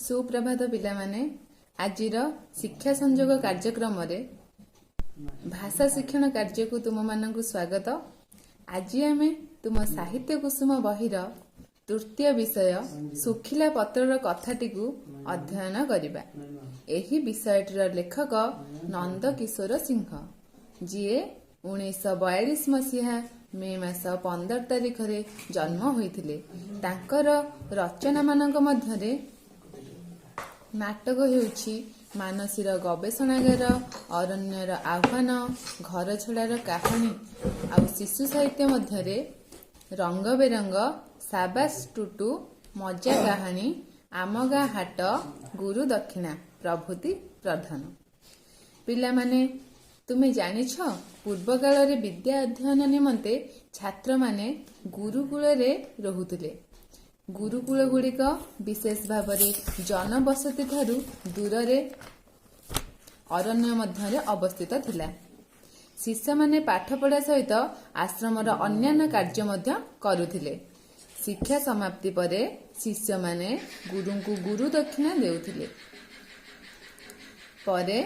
ସୁପ୍ରଭାତ ପିଲାମାନେ। ଆଜିର ଶିକ୍ଷା ସଂଯୋଗ କାର୍ଯ୍ୟକ୍ରମରେ ଭାଷା ଶିକ୍ଷଣ କାର୍ଯ୍ୟକୁ ତୁମମାନଙ୍କୁ ସ୍ୱାଗତ। ଆଜି ଆମେ ତୁମ ସାହିତ୍ୟ କୁସୁମ ବହିର ତୃତୀୟ ବିଷୟ ଶୁଖିଲା ପତ୍ରର କଥାଟିକୁ ଅଧ୍ୟୟନ କରିବା। ଏହି ବିଷୟଟିର ଲେଖକ ନନ୍ଦ କିଶୋର ସିଂହ, ଯିଏ 1942 ମସିହା ମେ ମାସ 15 ତାରିଖରେ ଜନ୍ମ ହୋଇଥିଲେ। ତାଙ୍କର ରଚନାମାନଙ୍କ ମଧ୍ୟରେ ନାଟକ ହେଉଛି ମାନସୀର ଗବେଷଣାଗାର, ଅରଣ୍ୟର ଆହ୍ୱାନ, ଘରଛଡ଼ାର କାହାଣୀ, ଆଉ ଶିଶୁ ସାହିତ୍ୟ ମଧ୍ୟରେ ରଙ୍ଗ ବେରଙ୍ଗ, ସାବାସ ଟୁଟୁ, ମଜା କାହାଣୀ, ଆମ ଗାଁ ହାଟ, ଗୁରୁ ଦକ୍ଷିଣା ପ୍ରଭୃତି ପ୍ରଧାନ। ପିଲାମାନେ, ତୁମେ ଜାଣିଛ, ପୂର୍ବକାଳରେ ବିଦ୍ୟା ଅଧ୍ୟୟନ ନିମନ୍ତେ ଛାତ୍ରମାନେ ଗୁରୁକୁଳରେ ରହୁଥିଲେ। ଗୁରୁକୁଳ ଗୁଡ଼ିକ ବିଶେଷ ଭାବରେ ଜନବସତି ଠାରୁ ଦୂରରେ ଅରଣ୍ୟ ମଧ୍ୟରେ ଅବସ୍ଥିତ ଥିଲା। ଶିଷ୍ୟମାନେ ପାଠପଢ଼ା ସହିତ ଆଶ୍ରମର ଅନ୍ୟାନ୍ୟ କାର୍ଯ୍ୟ ମଧ୍ୟ କରୁଥିଲେ। ଶିକ୍ଷା ସମାପ୍ତି ପରେ ଶିଷ୍ୟମାନେ ଗୁରୁଙ୍କୁ ଗୁରୁ ଦକ୍ଷିଣା ଦେଉଥିଲେ, ପରେ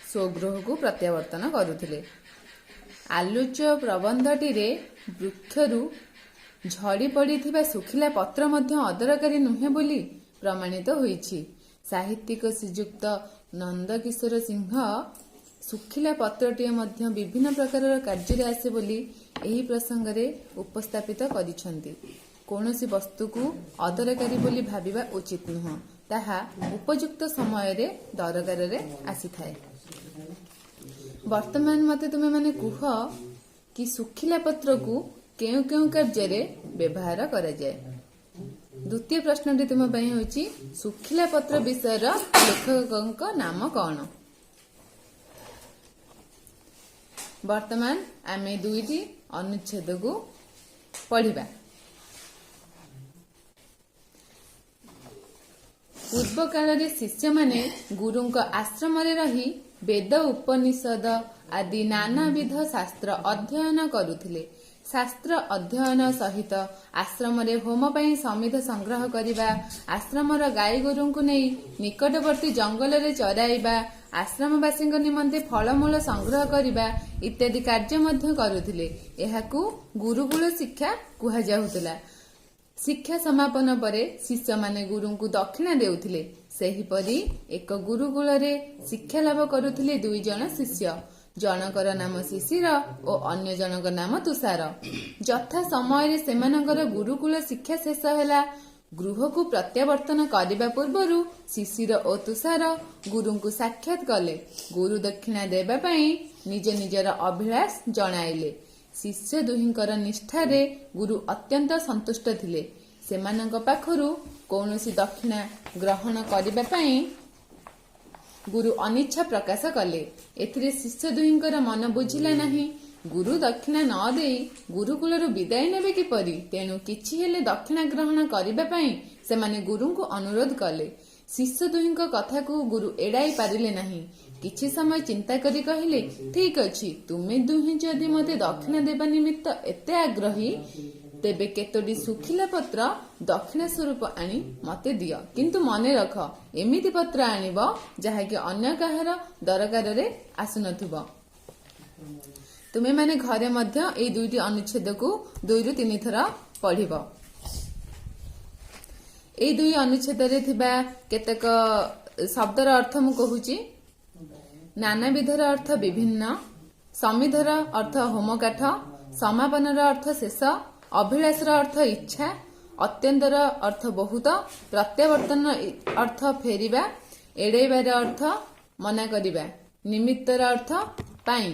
ସ୍ୱଗୃହକୁ ପ୍ରତ୍ୟାବର୍ତ୍ତନ କରୁଥିଲେ। ଆଲୋଚ୍ୟ ପ୍ରବନ୍ଧଟିରେ ବୃକ୍ଷରୁ ଝଡ଼ି ପଡ଼ିଥିବା ଶୁଖିଲା ପତ୍ର ମଧ୍ୟ ଅଦରକାରୀ ନୁହେଁ ବୋଲି ପ୍ରମାଣିତ ହୋଇଛି। ସାହିତ୍ୟିକ ଶ୍ରୀଯୁକ୍ତ ନନ୍ଦକିଶୋର ସିଂହ ଶୁଖିଲା ପତ୍ରଟିଏ ମଧ୍ୟ ବିଭିନ୍ନ ପ୍ରକାରର କାର୍ଯ୍ୟରେ ଆସେ ବୋଲି ଏହି ପ୍ରସଙ୍ଗରେ ଉପସ୍ଥାପିତ କରିଛନ୍ତି। କୌଣସି ବସ୍ତୁକୁ ଅଦରକାରୀ ବୋଲି ଭାବିବା ଉଚିତ ନୁହଁ, ତାହା ଉପଯୁକ୍ତ ସମୟରେ ଦରକାରରେ ଆସିଥାଏ। ବର୍ତ୍ତମାନ ମୋତେ ତୁମେମାନେ କୁହ କି ଶୁଖିଲା ପତ୍ରକୁ କେଉଁ କେଉଁ କାର୍ଯ୍ୟରେ ବ୍ୟବହାର କରାଯାଏ? ଦ୍ୱିତୀୟ ପ୍ରଶ୍ନଟି ତୁମ ପାଇଁ ହେଉଛି, ଶୁଖିଲା ପତ୍ର ବିଷୟର ଲେଖକଙ୍କ ନାମ କଣ? ବର୍ତ୍ତମାନ ଆମେ ଦୁଇଟି ଅନୁଚ୍ଛେଦକୁ ପଢିବା। ପୂର୍ବକାଳରେ ଶିଷ୍ୟମାନେ ଗୁରୁଙ୍କ ଆଶ୍ରମରେ ରହି ବେଦ, ଉପନିଷଦ ଆଦି ନାନାବିଧ ଶାସ୍ତ୍ର ଅଧ୍ୟୟନ କରୁଥିଲେ। ଶାସ୍ତ୍ର ଅଧ୍ୟୟନ ସହିତ ଆଶ୍ରମରେ ହୋମ ପାଇଁ ସମିଧ ସଂଗ୍ରହ କରିବା, ଆଶ୍ରମର ଗାଈଗୋରୁଙ୍କୁ ନେଇ ନିକଟବର୍ତ୍ତୀ ଜଙ୍ଗଲରେ ଚରାଇବା, ଆଶ୍ରମବାସୀଙ୍କ ନିମନ୍ତେ ଫଳମୂଳ ସଂଗ୍ରହ କରିବା ଇତ୍ୟାଦି କାର୍ଯ୍ୟ ମଧ୍ୟ କରୁଥିଲେ। ଏହାକୁ ଗୁରୁକୁଳ ଶିକ୍ଷା କୁହାଯାଉଥିଲା। ଶିକ୍ଷା ସମାପନ ପରେ ଶିଷ୍ୟମାନେ ଗୁରୁଙ୍କୁ ଦକ୍ଷିଣା ଦେଉଥିଲେ। ସେହିପରି ଏକ ଗୁରୁକୁଳରେ ଶିକ୍ଷା ଲାଭ କରୁଥିଲେ ଦୁଇ ଜଣ ଶିଷ୍ୟ। ଜଣକର ନାମ ଶିଶିର ଓ ଅନ୍ୟ ଜଣଙ୍କ ନାମ ତୁଷାର। ଯଥା ସମୟରେ ସେମାନଙ୍କର ଗୁରୁକୁଳ ଶିକ୍ଷା ଶେଷ ହେଲା। ଗୃହକୁ ପ୍ରତ୍ୟାବର୍ତ୍ତନ କରିବା ପୂର୍ବରୁ ଶିଶିର ଓ ତୁଷାର ଗୁରୁଙ୍କୁ ସାକ୍ଷାତ କଲେ। ଗୁରୁ ଦକ୍ଷିଣା ଦେବା ପାଇଁ ନିଜ ନିଜର ଅଭିଳାଷ ଜଣାଇଲେ। ଶିଷ୍ୟ ଦୁହିଁଙ୍କର ନିଷ୍ଠାରେ ଗୁରୁ ଅତ୍ୟନ୍ତ ସନ୍ତୁଷ୍ଟ ଥିଲେ। ସେମାନଙ୍କ ପାଖରୁ କୌଣସି ଦକ୍ଷିଣା ଗ୍ରହଣ କରିବା ପାଇଁ ଗୁରୁ ଅନିଚ୍ଛା ପ୍ରକାଶ କଲେ। ଏଥିରେ ଶିଷ୍ୟ ଦୁହିଁଙ୍କର ମନ ବୁଝିଲା ନାହିଁ। ଗୁରୁ ଦକ୍ଷିଣା ନ ଦେଇ ଗୁରୁକୁଳରୁ ବିଦାୟ ନେବେ କିପରି? ତେଣୁ କିଛି ହେଲେ ଦକ୍ଷିଣା ଗ୍ରହଣ କରିବା ପାଇଁ ସେମାନେ ଗୁରୁଙ୍କୁ ଅନୁରୋଧ କଲେ। ଶିଷ୍ୟ ଦୁହିଁଙ୍କ କଥାକୁ ଗୁରୁ ଏଡ଼ାଇ ପାରିଲେ ନାହିଁ। କିଛି ସମୟ ଚିନ୍ତା କରି କହିଲେ, ଠିକ ଅଛି, ତୁମେ ଦୁହେଁ ଯଦି ମୋତେ ଦକ୍ଷିଣା ଦେବା ନିମିତ୍ତ ଏତେ ଆଗ୍ରହୀ, ତେବେ କେତୋଟି ଶୁଖିଲା ପତ୍ର ଦକ୍ଷିଣା ସ୍ୱରୂପ ଆଣି ମୋତେ ଦିଅ। କିନ୍ତୁ ମନେ ରଖ, ଏମିତି ପତ୍ର ଆଣିବ ଯାହାକି ଅନ୍ୟ କାହାର ଦରକାରରେ ଆସୁନଥିବ। ତୁମେମାନେ ଘରେ ମଧ୍ୟ ଏଇ ଦୁଇଟି ଅନୁଚ୍ଛେଦକୁ 2ରୁ 3 ଥର ପଢିବ। ଏଇ ଦୁଇ ଅନୁଚ୍ଛେଦରେ ଥିବା କେତେକ ଶବ୍ଦର ଅର୍ଥ ମୁଁ କହୁଛି। ନାନାବିଧର ଅର୍ଥ ବିଭିନ୍ନ, ସମିଧର ଅର୍ଥ ହୋମକାଠ, ସମାପନର ଅର୍ଥ ଶେଷ, ଅଭିଳାଷର ଅର୍ଥ ଇଚ୍ଛା, ଅତ୍ୟନ୍ତର ଅର୍ଥ ବହୁତ, ପ୍ରତ୍ୟାବର୍ତ୍ତନ ଅର୍ଥ ଫେରିବା, ଏଡ଼େଇବାର ଅର୍ଥ ମନା କରିବା, ନିମିତ୍ତର ଅର୍ଥ ପାଇଁ।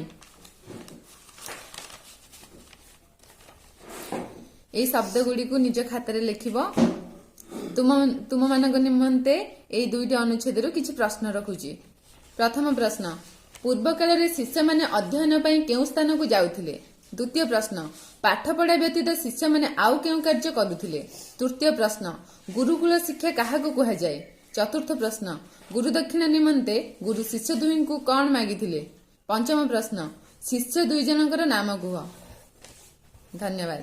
ଏଇ ଶବ୍ଦ ଗୁଡ଼ିକୁ ନିଜ ଖାତାରେ ଲେଖିବ। ତୁମମାନଙ୍କ ନିମନ୍ତେ ଏଇ ଦୁଇଟି ଅନୁଚ୍ଛେଦରୁ କିଛି ପ୍ରଶ୍ନ ରଖୁଛି। ପ୍ରଥମ ପ୍ରଶ୍ନ, ପୂର୍ବକାଳରେ ଶିଷ୍ୟମାନେ ଅଧ୍ୟୟନ ପାଇଁ କେଉଁ ସ୍ଥାନକୁ ଯାଉଥିଲେ? ଦ୍ୱିତୀୟ ପ୍ରଶ୍ନ, ପାଠପଢ଼ା ବ୍ୟତୀତ ଶିଷ୍ୟମାନେ ଆଉ କେଉଁ କାର୍ଯ୍ୟ କରୁଥିଲେ? ତୃତୀୟ ପ୍ରଶ୍ନ, ଗୁରୁକୁଳ ଶିକ୍ଷା କାହାକୁ କୁହାଯାଏ? ଚତୁର୍ଥ ପ୍ରଶ୍ନ, ଗୁରୁଦକ୍ଷିଣା ନିମନ୍ତେ ଗୁରୁ ଶିଷ୍ୟ ଦୁହିଁଙ୍କୁ କଣ ମାଗିଥିଲେ? ପଞ୍ଚମ ପ୍ରଶ୍ନ, ଶିଷ୍ୟ ଦୁଇ ଜଣଙ୍କର ନାମ କୁହ। ଧନ୍ୟବାଦ।